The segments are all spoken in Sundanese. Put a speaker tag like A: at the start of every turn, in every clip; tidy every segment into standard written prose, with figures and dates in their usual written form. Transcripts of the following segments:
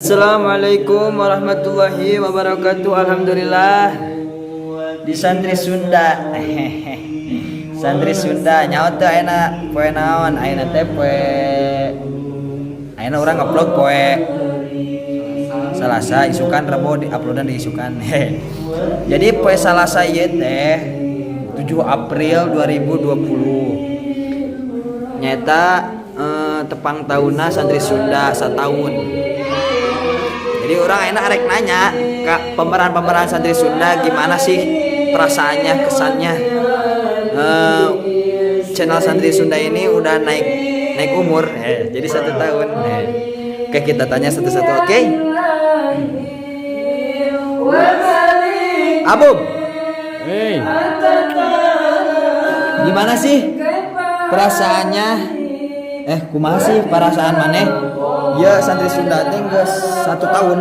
A: Assalamualaikum warahmatullahi wabarakatuh. Alhamdulillah di Santri Sunda. Santri Sunda nyaho teu ayeuna poe naon? Ayeuna teh poe, ayeuna urang upload poe Salasa, isukan Rebo di uploadan di isukan. Jadi poe Salasa ieu teh 7 April 2020 nyata tepang tahunna Santri Sunda setahun. Jadi urang enak arek nanya ke pemeran-pemeran Santri Sunda, gimana sih perasaannya, kesannya channel Santri Sunda ini udah naik naik umur, jadi 1 tahun. Oke, kita tanya satu-satu, oke? Abub.
B: Hei,
A: gimana sih perasaannya, kumaha sih perasaan maneh ya Santri Sunda teh geus 1 tahun?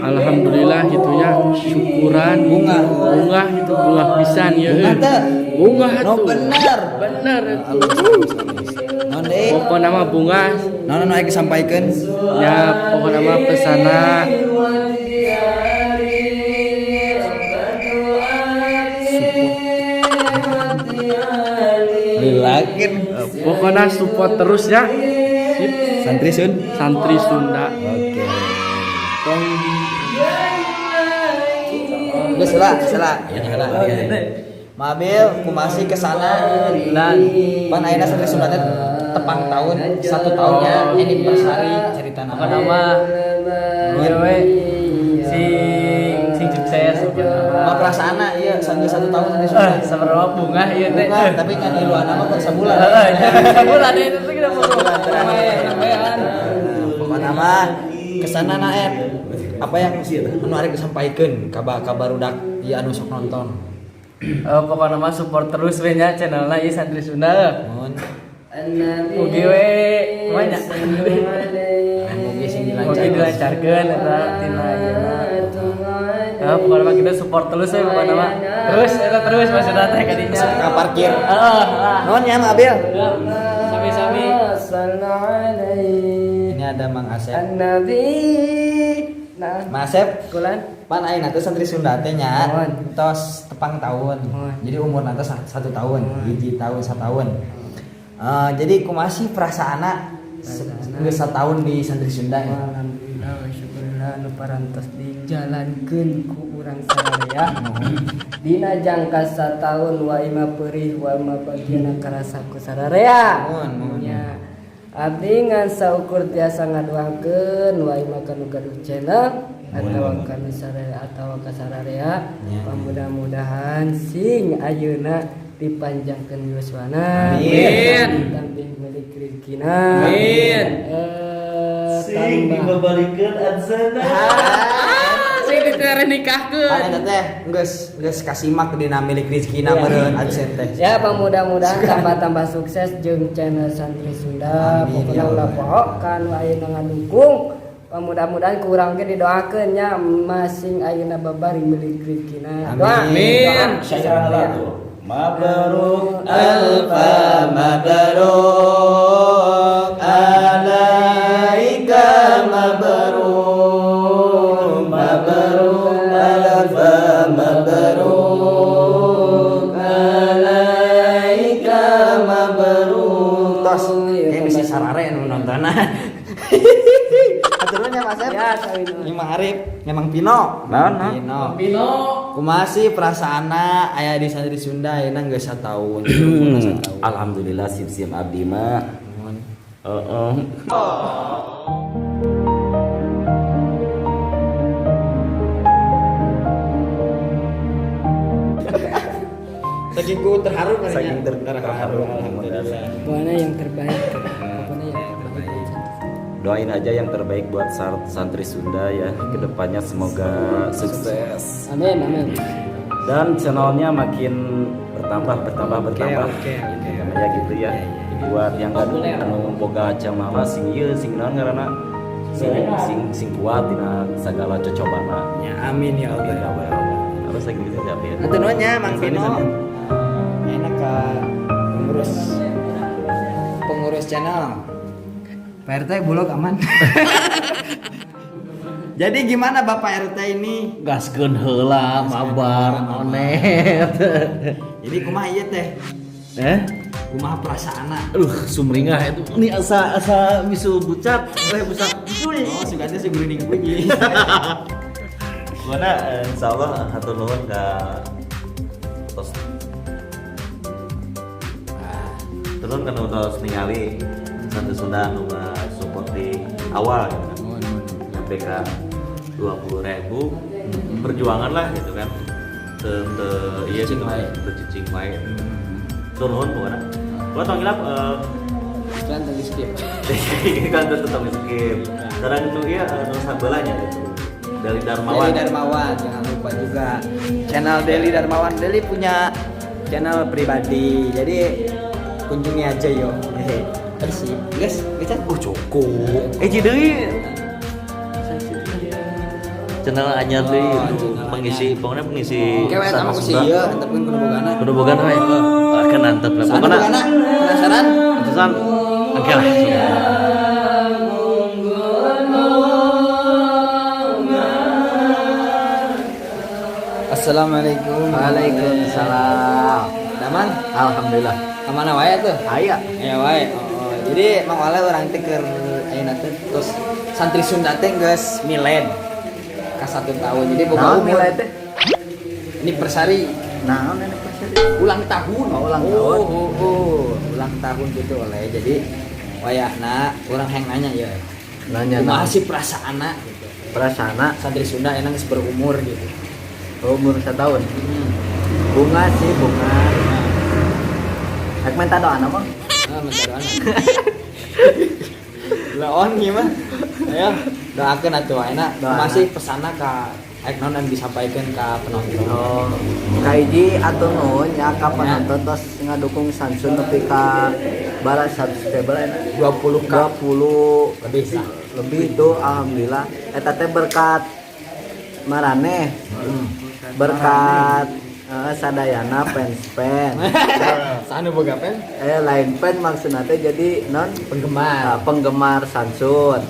B: Alhamdulillah gitu ya, syukuran.
A: Bungah.
B: Bungah itu, bungah pisan ya.
A: Bungah teh?
B: Bungah
A: No
B: tuh.
A: Bener?
B: Bener.
A: Alus, alus, alus. Naon deui?
B: Pokoknya mah bungah.
A: Naon anu aya disampaikan?
B: Ya, pokoknya mah pesana.
A: Lilakin.
B: Pokoknya support terus ya. Sip.
A: Santri Sun.
B: Santri Sunda.
A: Oke.
B: Tong.
A: Geus lah, salah. Ya, lah. Mabil, kumaha sih kesana?
B: Lan.
A: Pan ayeuna Santri Sunda teh tepang tahun, 1 tahunnya anniversary cerita
C: Apa nama? Iya we. Sing sing sukses.
A: Mah perasaanna ieu sambil 1 tahun Santri Sunda.
C: Sebenarnya bungah ieu teh.
A: Bungah, tapi kan iluan mah kan sebulan.
C: Heeh, sebulan itu tuh kita mau
A: Sebulan terakhir. Pokoknya mah kesana naet apa yang anu arek disampaikan ka ka barudak ieu anu sok nonton?
C: Pokoknya mah support terus we nya channelna ieu Santri Sunda.
A: Mun
C: Mugi we banyak.
A: Mugi sing
C: Mugi
A: dilancarkeun.
C: Dilancarkeun eta tina ayeuna. Ya, pokoknya mah kita support terus we pokoknya mah. Terus eta terus maksudna teh kadinya.
A: Ka parkir.
C: Heeh, lah.
A: Nuhun ya, Mang Abil.
C: Ya, sami-sami.
A: Ini ada Mang Asep.
D: Nabi nah.
A: Mang Asep,
D: Kulan.
A: Pan ayeuna teh Santri Sunda teh nya
D: Mohon.
A: Tos tepang tahun.
D: Mohon.
A: Jadi umur nanti 1 tahun, 1 tahun, 1 tahun. Jadi kumaha sih perasaanna geus setahun di Santri Sunda ya?
D: Alhamdulillah wa syukurillah nu parantos dijalankeun ku urang sararea dina jangka sataun, wa ima perih wa ima bagian karasa ku sararea.
A: Mohon, mohon.
D: Nya, abdi ngan saukur tiasa ngadoakeun wa ima kanu gaduh channel atawa kanu sararea atawa ka sararea. Mudah-mudahan sing ayeuna dipanjangkeun yuswana.
A: Amin.
D: Tambih milik rezekina.
C: Amin.
D: Sing tambah
E: Dibabarikeun adzana.
C: Sing ditere nikahkeun.
A: Pan eta teh geus geus kasimak dina milik rezekina meureun AdSense teh.
D: Ya, mudah-mudahan tambah-tambah sukses jeung channel Santri Sunda.
A: Amin,
D: pokoknya
A: ya
D: ulah
A: Allah.
D: Poho kan ayeuna ngadukung, mudah-mudahan kurang ge didoakeun nya masing ayeuna babari milik rezekina. Doa.
A: Amin.
D: Doa.
E: Syairana lah tuh. Mabruk.
A: Alfa mabruk alaika, mabruk mabruk, alfa mabruk alaika mabruk. Tos kayak bisa sarare nu nontonna. Hatur nuhun ya, Mas Asep.
D: Ya, sami.
A: Ini Mang Arif, memang Pino.
E: Naon, naon?
A: Pino.
C: Pino.
A: Kumaha sih perasaanna aya di Santri Sunda ayeuna geus satahun, umurna satahun?
E: Alhamdulillah sip sim abdi mah.
A: Nuhun.
E: Heeh.
A: Saking ku terharu kali.
E: Saking terharu.
A: Alhamdulillah.
D: Pokoknya yang terbaik, pokoknya yang terbaik.
E: Doain aja yang terbaik buat Santri Sunda ya. Kedepannya semoga sukses.
D: Amin, amin.
E: Dan channelnya makin bertambah, bertambah, bertambah.
A: Oke.
E: Intinya ya gitu ya. Buat yang anu boga channel mah sing ieu sing naon ngaranna, sing sing sing kuat dina segala cocobana.
A: Ya, amin ya Allah.
E: Ya Allah. Harus lagi gitu siapa ya?
A: Hatur nuhun ya, Mang
E: Sami,
A: Pino.
E: Sami.
A: Enak ke pengurus pengurus channel. Pak RT, bulog aman. Jadi gimana Bapak RT ini?
F: Gaskeun heula mabar onet.
A: Jadi kumaha ieu teh?
F: Eh?
A: Kumaha perasaanna?
F: Aduh, sumringah itu. Ini asa asa misu bucat, eh bucat.
A: Oh, sugante si gurining puji.
E: Pokoknya insya Allah hatur nuhun ka tos turun kan tos ningali Santri Sunda nu support di awal gitu kan. Sampai ke 20.000 perjuangan lah gitu kan. Teu teu iya
A: Cicing
E: gitu
A: wae.
E: Teu cicing wae. Turun pokoknya. Gua tong hilap
C: Kan tadi skip.
E: kan tetep skip. Sekarang nu ieu nu sabelahnya gitu. Dari Darmawan.
A: Deli Darmawan, jangan lupa juga channel Deli Darmawan. Deli punya channel pribadi, jadi kunjungi aja yo. Hehe. Sih, guys, guys.
E: Oh cukup. Eh jadi channel anyar deui
A: Oh,
E: itu
A: channel
E: pengisi pokoknya pengisi
A: Oke, we
E: sana
A: sama ku si
E: Sunda.
A: ieu antepkeun kudu bogana.
E: Kudu bogana we. Ah, kan antep lah.
A: Sana
E: Pokoknya
A: bogana, penasaran?
E: Penasaran? Oke lah. Sudah.
A: Assalamualaikum.
F: Waalaikumsalam.
A: Damang,
F: Alhamdulillah.
A: kemana wae tuh?
F: Aya.
A: Aya wae. Oh, jadi Mang Oleh urang teh keur ayeuna teh terus santri Sunda teh geus milad ka 1 tahun. Jadi boga
F: Naon
A: umur.
F: milad teh?
A: Anniversary
F: Naon anniversary?
A: Ulang tahun.
F: Oh, ulang
A: Oh,
F: tahun.
A: oh, ulang tahun gitu oleh. Jadi wayahna urang hayang nanya ya.
F: Nanya
A: Kumaha
F: naon?
A: sih perasaanna gitu.
F: Perasaan
A: Santri Sunda enak geus berumur gitu.
F: Umur setahun. Bunga sih bunga. Rek minta doa mah.
A: Ah, minta doa. Laon gimana? Ayo, doakeun atuh enak.
F: Doana.
A: Masih pesanna ka rek naon anu disampaikan ka penonton.
F: Oh, kahiji atur nuhun ya ka penonton tos ngadukung Samsun nepi ka bara subscriber enak
A: 20K.
F: 20
A: Lebih sah.
F: Lebih itu alhamdulillah eta teh berkat maraneh, berkat sadayana fans fan.
A: Sanu boga pen?
F: Eh, lain fan maksudna teh, jadi non
A: Penggemar.
F: Penggemar Samsun.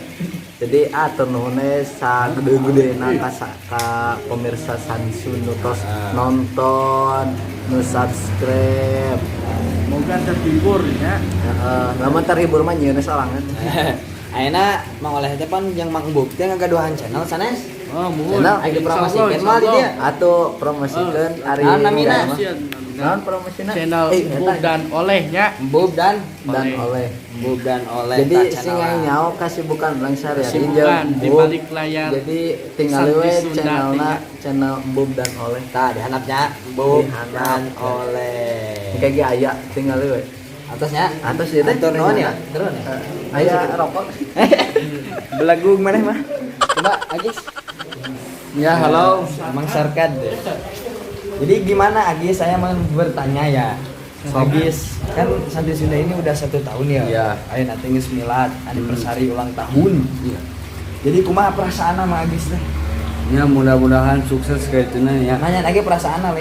F: Jadi atur nuhun sagede-gedena ka pemirsa Samsun nu tos nonton, nu subscribe.
B: Moga terhibur ya.
F: Heeh, lamun terhibur mah nyieun sorangan.
A: Ayeuna Mang Oleh teh pan jeung Mang Bub teh ngagaduhan channel sanes.
B: Oh, muhun.
F: Channel,
A: Ayo dipromosikeun mah di dieu.
F: Atuh promosikeun ari
A: Naon namina?
F: mah. Naon promosina?
B: Channel
F: Eh,
B: Bub
F: eta.
B: dan Olehnya.
A: Bub dan
F: Dan oleh.
A: Bub dan Oleh
F: Jadi
A: tah
F: sing
A: channel.
F: nyaho kasibukan urang sehari-hari
B: Kesibukan
F: jeung
B: di
F: Bub.
B: balik layar.
F: Jadi tinggal
B: Santri
F: we
B: Sunda
F: channelna
B: teh.
F: Channel Bub dan Oleh.
A: Tah dihandapnya Bub
F: Di handap.
A: dan Oleh.
F: Kayak ge aya tinggal we.
A: Atasnya.
F: Atas ieu teh.
A: Atur nuhun ya. Turun ya.
F: Aya rokok.
A: Belagung maneh mah. Coba Agis. Ya, halo, Mang Sarkad. Jadi gimana Agis? Saya mau bertanya ya. Agis, kan Santri Sunda ini udah 1 tahun ya.
F: Iya.
A: Ayo nanti geus milad, anniversary ulang tahun.
D: Iya.
A: Jadi kumaha perasaan sama Agis teh?
D: Ya, mudah-mudahan sukses kayak itu ya.
A: Nanya lagi perasaan lain.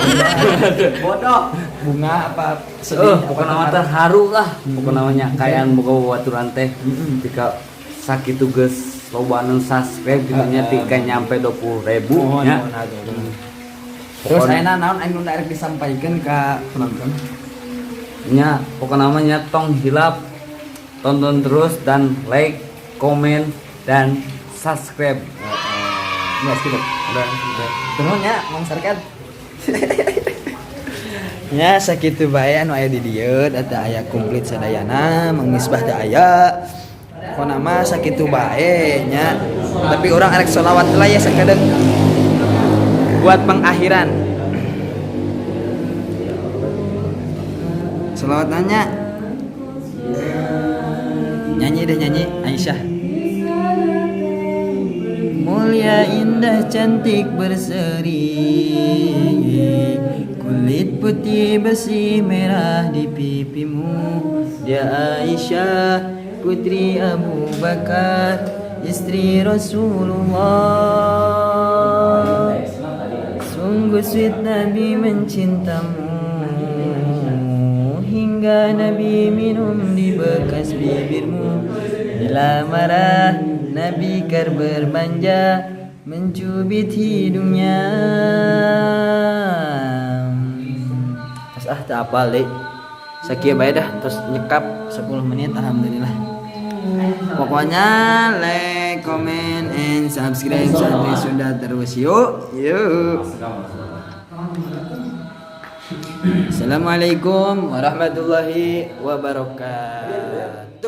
F: Bodoh.
A: Bunga apa sedih?
D: Eh,
A: Apa
D: pokoknya mah
A: terharu?
D: terharu lah. Pokoknya namanya kayak boga babaturan teh. Tika sakitu geus loba nu subscribe gitu nya, tika nyampe 20.000
A: Mohon,
D: nya.
A: mohon atuh. Terus ayeuna naon anu rek disampaikan ke penonton?
D: Nya, pokoknya namanya tong hilap tonton terus dan like, komen dan subscribe.
A: Ya, gitu.
B: Udah, udah.
A: Turun ya, Mang Sarkan. Ya, sakitu bae anu aya di dieu, da aya komplit sadayana, Mang Misbah teu aya. Pokona mah sakitu bae nya. Tapi urang arek sholawat lah ya sakedeung. Buat pengakhiran. Sholawat nanya. Nyanyi deh nyanyi Aisyah. Mulia indah cantik berseri, kulit putih bersih merah di pipimu. Dia Aisyah putri Abu Bakar, istri Rasulullah. Sungguh sweet Nabi mencintamu, hingga Nabi minum di bekas bibirmu. Bila marah Nabi kar bermanja. Mencubit hidungnya. Terus ah, tak apa deh. Sakieu bae dah, terus nyekap 10 menit, alhamdulillah. Pokoknya like, comment, and subscribe Santri Sunda terus yuk. Yuk. Assalamualaikum warahmatullahi wabarakatuh.